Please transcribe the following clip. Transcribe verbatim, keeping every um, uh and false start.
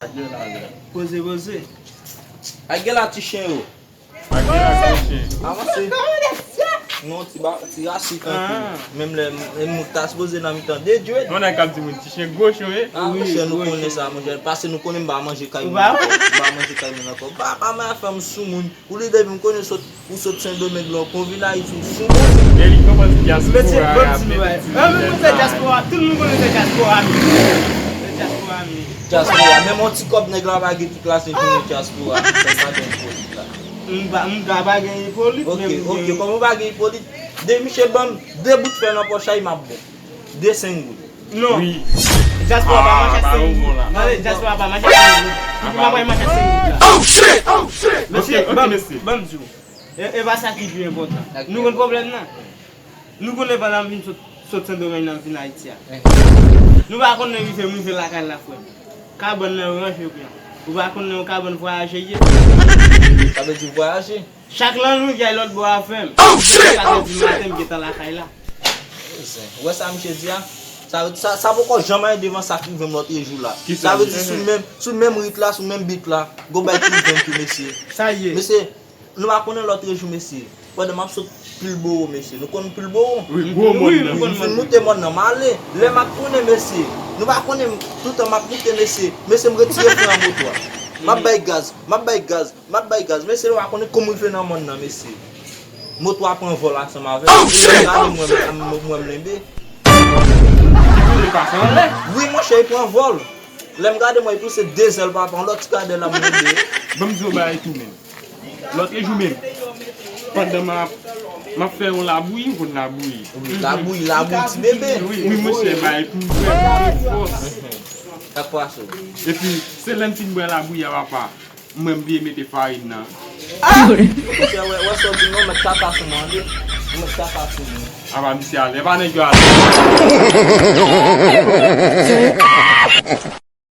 Poze, poze. Ak gen la ti chen yo. Avanse. Non, ti ba, ti rasi tankou. Menm lè m mout ta sipoze nan mitan de djwet. Mwen nan kap di moun ti chen gwo chen wi. Ah, monchè, nou konnen sa, monchè. Paske nou konnen m pa manje kay moun ankò. M pa manje kay moun ankò. Ba, pa mwen fè m sou moun. Ou li depi m konnen sot, ou sot Sendomeng la, ou vin Ayiti, ou sou moun. E li kòmanse dyaspora. Mesye, bon ti bagay. Ah, men mwen se dyaspora, tout moun konnen se dyaspora. Se dyaspora, men. Dyaspora, menm yon ti kòb nèg la pa gen tout la se jounen dyaspora. Sa pa gen ipolit la. M pa, m ka pa gen ipolit, ok, men ok, kòm ou pa gen ipolit, de misye ban m de bout fè nan pòch a, m ap bon. De senk goud. Non. Wi. Dyaspora pa mache ak senk goud. Tande, dyaspora pa mache ak senk goud. Depi m ap mache ak senk goud la. Oh shit! Oh shit! Mesye, ok, ok, ban m, mesye, ban m di w. E, e pa sa ki pi enpòtan. Nou konn pwoblèm nan. Nou konnen pandan m vin sot, sot Sendomeng nan m vin Ayiti a. Nou pa konnen rive m rive lakay la, frè m. Kabann nan yo ranje byen. Ou pa konnen yon kabann vwayaje ye. Sa vle di vwayaje? Chak lannwit, y a lòt bò a fè m. Oh shit! Kat è di maten, m gentan lakay la. Ou wè sa misye di a? Sa, sa, sa poko janm anyen devan sa k rive m lòt jou la. Sa vle di sou menm, sou menm rit la, sou menm bit la, gon bagay ki rive m tou, mesye. Sa ye. Mesye, nou pa konnen lòt jou, mesye. Pandan m ap sot Pilbowo, mesye. Nou konn Pilbowo? Wi, gwo mòn nan. M fin moute mòn nan, m ale. Lè m ap tounen, mesye. Nou pa konnen, toutan m ap moute, mesye. Mesye, m retire fren an moto a. M ap bay gaz, m ap bay gaz. M ap bay gaz, mesye, nou pa konnen kòman m rive nan mòn nan, mesye. Moto a pran vòl ansanm avè m. Oh shit! Gade mwen, mwen, mwen, mwen, m lenbe. Li pase anlè? Wi, monchè, li pran vòl. Lè m gade mwen, li pouse de zèl papa, yon lòt ti kadè la m lenbe. Ban m di w bagay tou menm. Lòt jou menm, pandan m ap, m ap fè yon labouyi, ou konn labouyi. Wi, labouyi, labouyi ti bebe. Wi, wi, monchè, bagay tou vrèman fòs. Sa k pase w? Epi, se lè m fin bwè labouyi a, papa. Mwen m bliye mete farin nan. Monchè, wè, wè sa w di m nan, mèt kaka sou mwen, wi. Mèt kaka sou mwen. Apa misye ale, pa nèg yo ale.